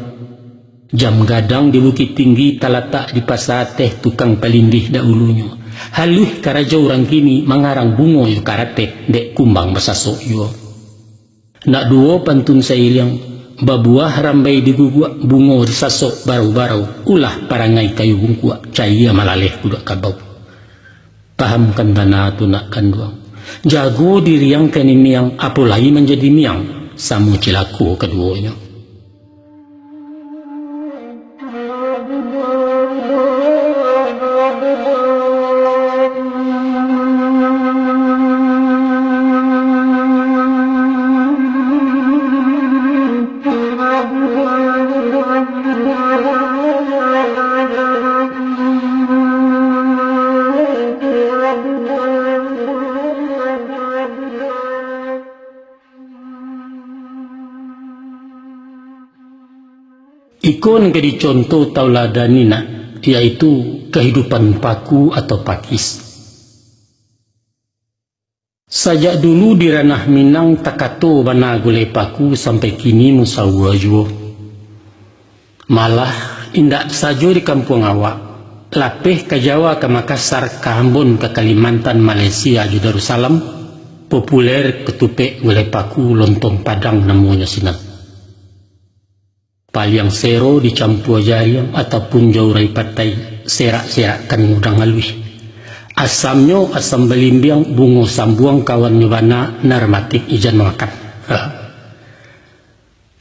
jam gadang di Bukittinggi, talatak di Pasa Ateh, tukang palindih dahulunyo. Haluih karajo urang kini, mangarang bungo jo karateh, dek kumbang basasok juo. Nak duo pantun sairiang, babuah rambai di guguak, bungo disasok barau-barau, ulah parangai kayu bungkuak, cayia malaleh kuduak kabau. Pahamkan bana tu nak kanduang. Jago diri ang kanai miang, apo lai manjadi miang, samo cilako kaduonyo. Iko nan ka dicontoh tauladani nak, yaitu kahidupan paku atau pakis. Sajak dulu di ranah Minang takato bana gulai paku, sampai kini musaua juo. Malah, indak sajo di kampuang awak, lapeh ka Jawa, ka Makassar, ka Ambon, ka Kalimantan, Malaysia, jo Darussalam, populer katupek gulai paku lontong Padang namonyo sinan. Paliang sero dicampua jariang ataupun jo urai patai, serak-serakkan udang aluih. Asamnyo asam balimbiang, bungo sambuang kawannyo bana, narmatik ijan mamakan.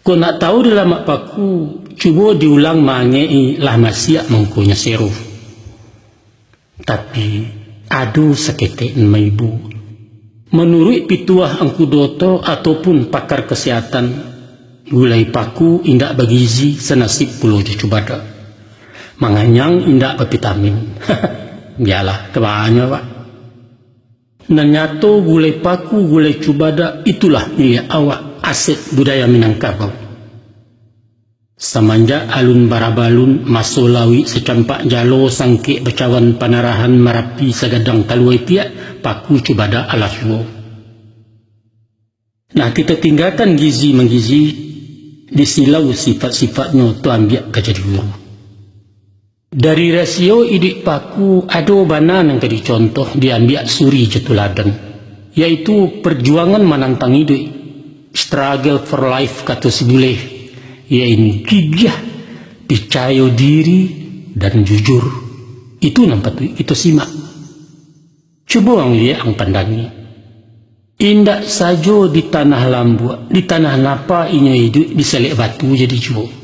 Kok nak tahu di lamak paku, cubo diulang maangek-i, lah masiak mangkonyo sero. Tapi, ado saketek nan maibo. Manuruik pituah Angku Doto ataupun pakar kasihatan, gulai paku indak bagizi, sanasib pulo jo cubadak. Manganyang, indak bavitamin. Bialah, kabaanyo, Pak. Nan nyato, gulai paku, gulai cubadak, itulah miliak awak, aset budaya Minangkabau. Samanjak alun barabalun, maso lauik sacampak jalo, sangkek bacawan panarahan, Marapi sagadang talua itiak, paku cubadak alah suo. Nah, kito tinggakan gizi manggizi, disilau sifat-sifatnyo, tu ambiak ka jadi guru. Dari rasio iduik paku, ado bana nan ka dicontoh, diambiak suri jo tuladan, yaitu perjuangan manantang iduik, struggle for life, kato si Buleh, yaitu gigiah, picayo diri, dan jujur. Itu nan patuik kito simak. Cubo ang liek, ang pandangi. Indak sajo di tanah lambuak, di tanah napa inyo iduik, di selek batu jadi juo.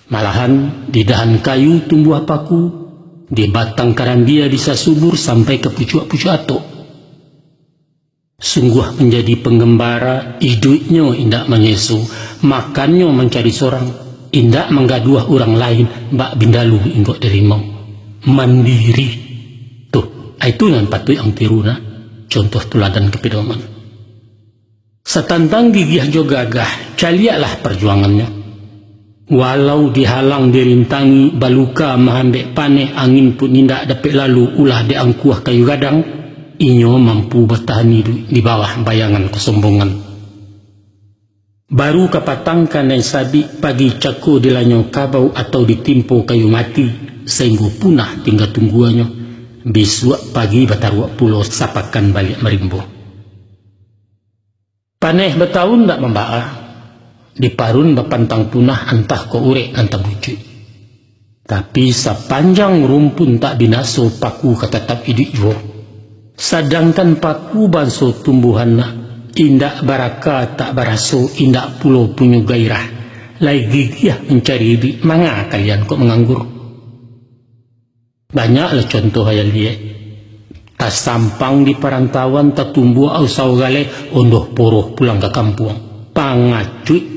Malahan, di dahan kayu tumbuah paku, di batang karambia bisa subur sampai ka pucuak-pucuak atok. Sungguah manjadi pangambara, iduiknyo indak manyeso, makannyo mancari sorang, indak manggaduah urang lain, bak bindalu inggok di rimau. Mandiri. Tuh, itu nan patuik ang tiru, nah, contoh tuladan kapidoman. Satantang gigiah jo gagah, caliaklah parjuangannyo. Walau dihalang dirintangi, baluka maambek paneh, angin pun indak dapek lalu, ulah diangkuah kayu gadang, inyo mampu batahan iduik di bawah bayangan kasombongan. Baru kapatang kanai sabik, pagi cako dilanyau kabau atau ditimpo kayu mati, sainggo punah tingga tungguanyo, bisuak pagi bataruak pulo, sapakan baliak marimbo. Paneh bataun ndak mambaa, diparun bapantang punah, antah kok urek antah bujuik. Tapi, sapanjang rumpun tak binaso, paku ka tatap iduik juo. Sadangkan paku banso tumbuahan, nak indak baraka tak baraso, indak pulo punyo gairah, lai gigiah mancari iduik, manga kalian kok manganggur? Banyaklah contoh ayah liek. Tasampang di parantauan, tatumbuak usaho galeh, ondoh poroh pulang ka kampuang. Pangacuik.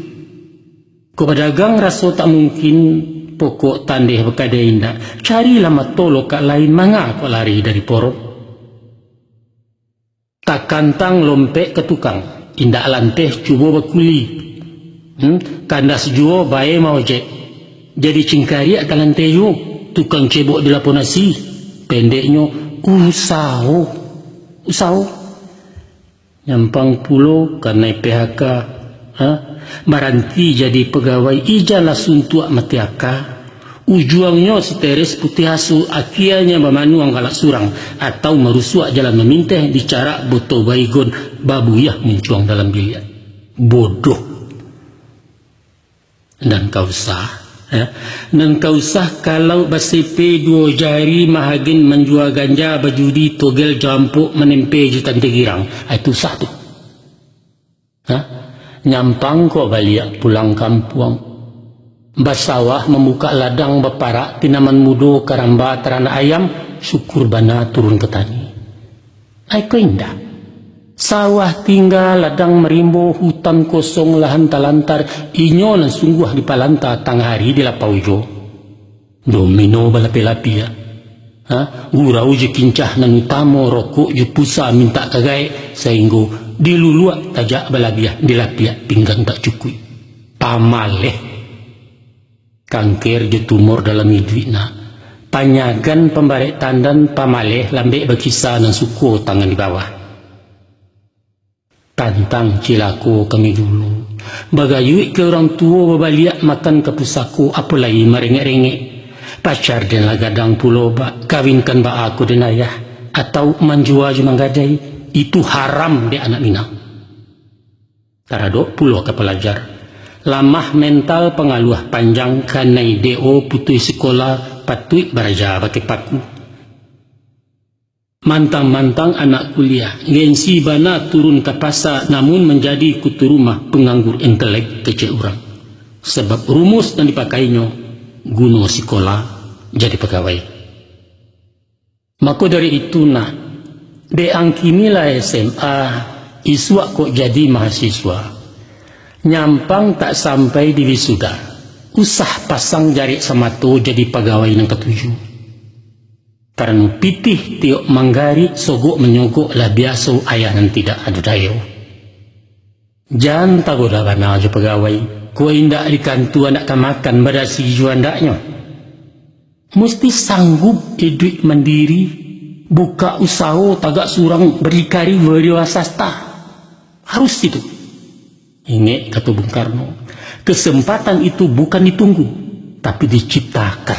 Kok badagang raso tak mungkin, pokok tandeh bakadai indak, carilah mato lokak lain, manga kok lari dari poroh. Takantang lompek ka tukang, indak lanteh cubo bakuli. Hmm, kandas juo bae maojek. Jadi cingkariak ka lanteh juo, tukang cebok di lapau nasi. Pendeknyo, usaho. Usaho. Nyampang pulo kanai P H K. Ha? Baranti jadi pagawai, ijanlah suntuak mati aka. Ujuangnyo siteres putiah asu, akianyo bamanuang galak surang, atau marusuak jalan maminteh, dicarak boto Baygon, babuyah muncuang dalam biliak. Bodoh. Nan ka usah, ya. Nan ka usah kalau basipe duo jari, mahagen manjua ganja, bajudi, togel, jampuk, manempe jo tante girang. Ah, itu usah tu. Ha? Nyampang kok baliak pulang kampuang. Basawah, mambukak ladang, baparak tanaman mudo, karamba taranak ayam, syukur bana turun ka tani. Ai ko indak. Sawah tingga, ladang marimbo, hutan kosong, lahan talantar, inyo nan sungguah dipalanta tangah ari di lapau juo. Domino balapia-lapia. Ha? Gurau jo kincah nan utamo, rokok jo pusa mintak ka gaek, sainggo diluluak tajak balabiah, dilapiak pinggan tak cukuik. Pamaleh. Kangker jo tumor dalam iduik nak. Panyagan pambarek tandan, pamaleh lambek bakisa, nan suko tangan di bawah. Tantang cilako kami dulu, Bagayuik ka urang tuo, babaliak makan ka pusako, apo lai marengek-rengek. Pacar den lah gadang pulo, Bak, kawinkan baa ko den ayah, atau manjua jo manggadai, itu haram dek anak Minang. Taradok pulo ka palajar. Lamah mental, pangaluah panjang, kanai D O, putuih sikola, patuik baraja bakeh paku. Mantang-mantang anak kuliah, gengsi bana turun ka pasa, namun manjadi kutu rumah, panganggur intelek kecek urang. Sabab rumus nan dipakainyo, guno sikola, jadi pagawai. Mako dari itu, nak, dek ang kini lah S M A, isuak kok jadi mahasiswa. Nyampang tak sampai di wisuda, usah pasang jarek samato jadi pagawai nan katuju. Karano pitih tiok manggarik, sogok manyogok lah biaso, ayah nan tidak ado dayo. Jan tagoda bana jo pagawai, kok indak di kantua ndak tamakan, badasi juo andaknyo. Musti sanggup iduik mandiri, bukak usaho tagak surang, bardikari wiraswasta. Harus itu. Ingek kato Bung Karno, kesempatan itu bukan ditunggu, tapi diciptakan.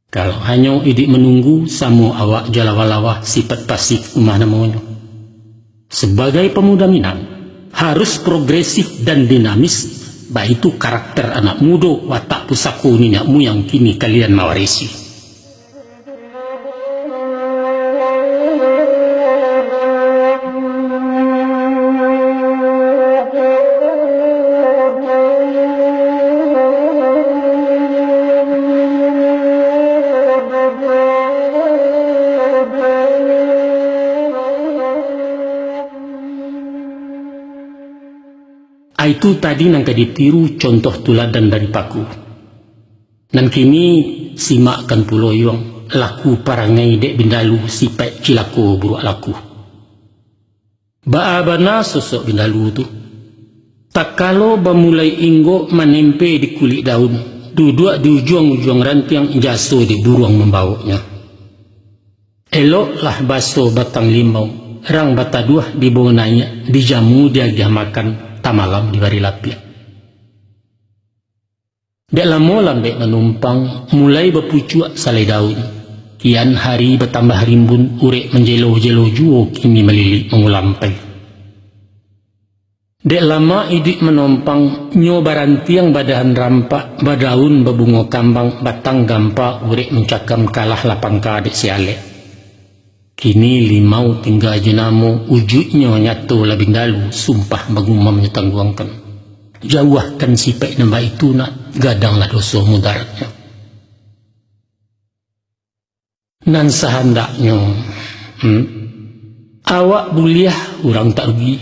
Kalau hanyo iduik manunggu, samo awak jo lawa-lawa, sifat pasif umah namonyo. Sabagai pamuda Minang, harus progresif dan dinamis, baitu karakter anak mudo, watak pusako niniak muyang kini kalian mawarisi. Itu tadi nan ka ditiru, contoh tuladan dari paku. Nan kini, simakkan pulo Yuang, laku parangai dek Bindalu, sipaik cilako buruak laku. Baa bana sosok Bindalu tu. Takalo bamulai inggok, manempe di kulik daun, duduak di ujuang-ujuang rantiang, jaso di buruang mambawoknyo. Eloklah baso batang limau, rang bataduah dibawo naiak, dijamu diagiah makan, tamalam dibari lapiak. Dek lamo lambek manumpang, mulai bapucuak salai daun. Kian hari batambah rimbun, urek manjelo-jelo juo, kini malilik mangulampai. Dek lama iduik manompang, nyo barantiang badahan rampak, badaun babungo kambang, batang gampa urek mancakam, kalah lah pangka dek si alek. Kini limau tingga jo namo, ujuiknyo nyato lah Bindalu, sumpah bagumam nyo tangguangkan. Jauahkan sipaik nan baitu, nak, gadanglah doso mudaratnyo. Nan sahandaknyo, hmm, awak buliah, urang tak rugi.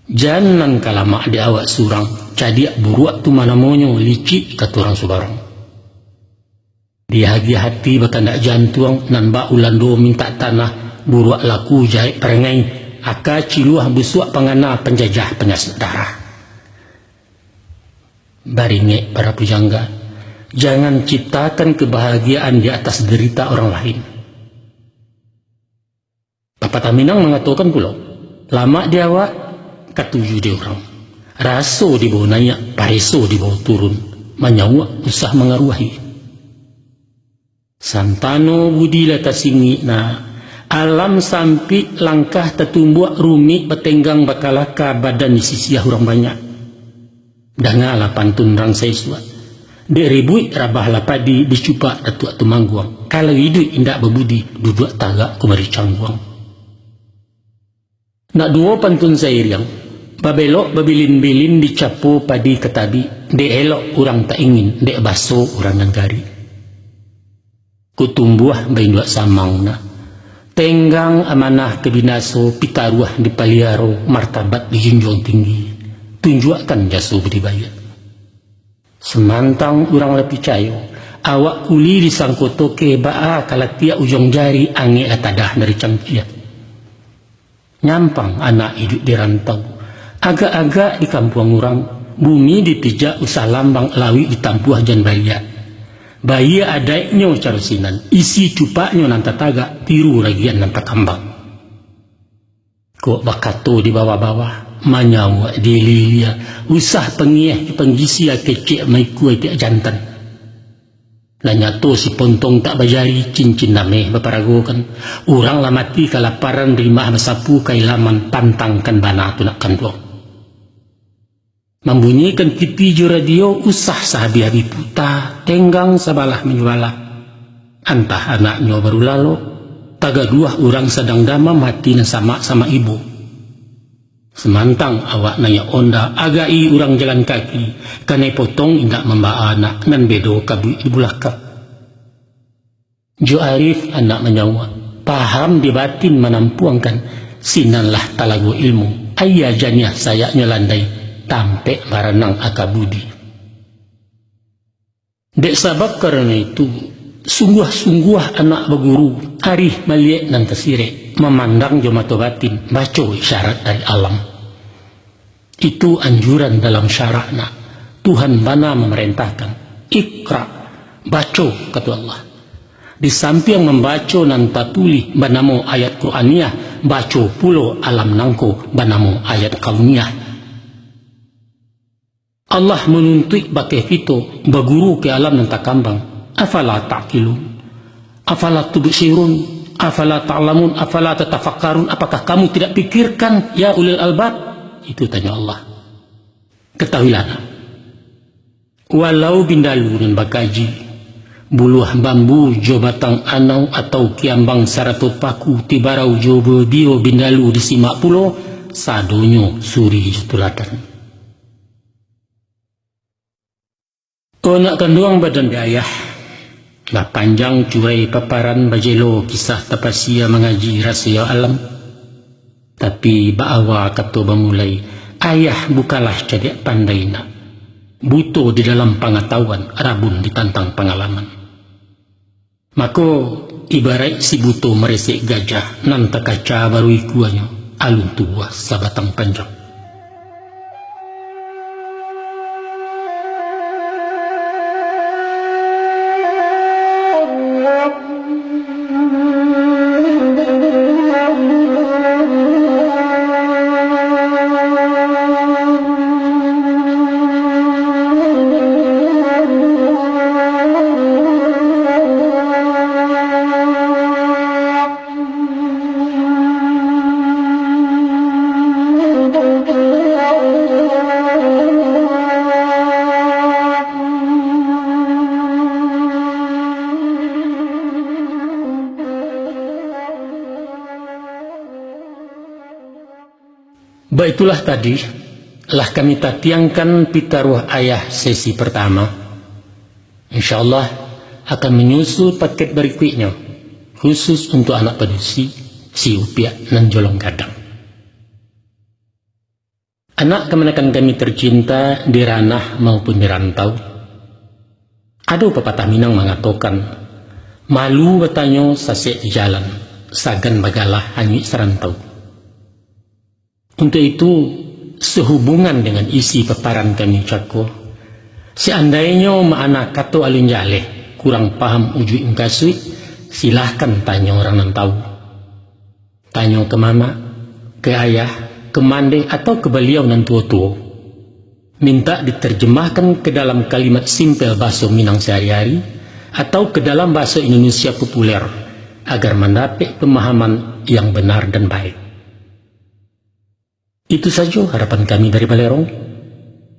Jan nan ka lamak dek awak surang, cadiak buruak tu manamonyo, licik kato urang subarang. Diagiah ati bakandak jantuang, nan bak Ulando mintak tanah, buruak laku jahek parangai, aka ciluah busuak pangana, panjajah panyasuak darah. Baringek para pujangga, jangan ciptakan kebahagiaan di atas derita orang lain. Papatah Minang mangatokan pulo, lamak di awak, katuju di urang. Raso dibawo naiak, pareso dibawo turun, manyauak usah mangaruahi. Santano budi lah tasingik, nak, alam sampik, langkah tatumbuak, rumik batenggang bakalaka, badan disisiah urang banyak. Dangalah pantun rang saisuak. Dek ribuik rabahlah padi, dicupak Datuak Tumangguang. Kalau iduik indak babudi, duduak tagak kumari cangguang. Nak duo pantun sairiang, babelok babilin-bilin, dicapo padi ka tabik, dek elok urang tak ingin, dek baso urang nan garik. Kutumbuah bainduak samang, nak. Tenggang amanah ka binaso, pitaruah dipaliaro, martabat dijunjuang tinggi. Tunjuakkan jaso budi baiak. Samantang urang lah picayo, awak kuli disangko toke, baa ka latiak ujuang jari, angek lah tadah dari cangkia. Nyampang anak iduik di rantau. Agak-agak di kampuang urang, bumi dipijak usah lambang, lauik ditampuah jan baliak. Baiak adaiknyo caro sinan, isi cupaknyo nan tatagak, tiru ragian nan takambang. Kok bakato di bawah-bawah, Manyauak dililia, usah pangieh panggisia, kecek maikua itiak jantan. Lah nyato si pontong tak bajari, cincin ameh baparagokan. Urang lah mati kalaparan, rimah basapu kailaman, pantangkan bana tu nak kanduang. Mambunyikan tipi jo radio, usah sahabih-habih puta, tenggang sabalah manyo balah. Antah anaknyo baru lalok, tagaduah urang sadang damam, hati nan samak-samak ibo. Samantang awak naiak onda, agai urang jalan kaki, kanai potong indak mambaa anak, nan bedo kabuik di bulakang. Jo arif anak manyauak, paham di batin manampuangkan, sinan lah talago ilmu, aia janiah sayaknyo landai, tampek baranang aka budi. Dek sabab karano itu, sungguah-sungguah anak baguru, arih maliek nan tasirek, mamandang jo mato batin, baco isyarat dari alam. Itu anjuran dalam syarak nak. Tuhan bana mamarentahkan, "Iqra, baco," kato Allah. Di sampiang mambaco nan tatulih banamo ayat Qur'aniyah, baco pulo alam nangko banamo ayat kauniyah. Allah manuntuik bakeh kito baguru ka alam nan takambang. Afala ta'qilun? Afala tubsirun? Afala ta'lamun? Afala tatafakkarun? Apakah kamu tidak pikirkan, ya ulil albab? Itu tanyo Allah. Katahuilah nak, walau bindalu nan bakaji, buluah bambu jo batang anau atau kiambang sarato paku, tibarau jo bobio bindalu disimak pulo, sadonyo suri jo tuladan. O nak kanduang badan di ayah, lah panjang curai paparan, bajelo kisah tapasia, mangaji rahasia alam. Tapi baawa kato bamulai, ayah bukanlah cadiak pandai nak, buto di dalam pangatahuan, rabun ditantang pangalaman. Mako, ibaraik si buto maresek gajah, nan takaca baru ikuanyo, alun tubuah sabatang panjang. Baitulah tadi, lah kami tatiangkan pitaruah ayah sesi partama. Insya Allah, akan manyusul paket barikuiknyo, khusus untuak anak padusi, si Upiak nan jolong gadang. Anak kamanakan kami tercinta di ranah maupun di rantau, ado papatah Minang mangatokan, malu batanyo sasek di jalan, sagan bagalah hanyuik sarantau. Untuak itu, sahubungan dengan isi paparan kami cako, seandainyo makna kato alun jaleh, kurang paham ujuik mukasuik, silahkan tanyo urang nan tahu. Tanyo ka mamak, ka ayah, ka mandeh, atau ka baliau nan tuo-tuo. Mintak diterjemahkan ka dalam kalimat simpel bahaso Minang sahari-hari, atau ka dalam bahaso Indonesia populer, agar mandapek pamahaman yang benar dan baik. Itu sajo harapan kami dari Balerong.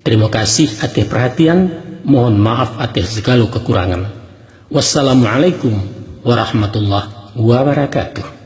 Tarimo kasih ateh parhatian, mohon maaf ateh sagalo kakurangan. Wassalamualaikum warahmatullahi wabarakatuh.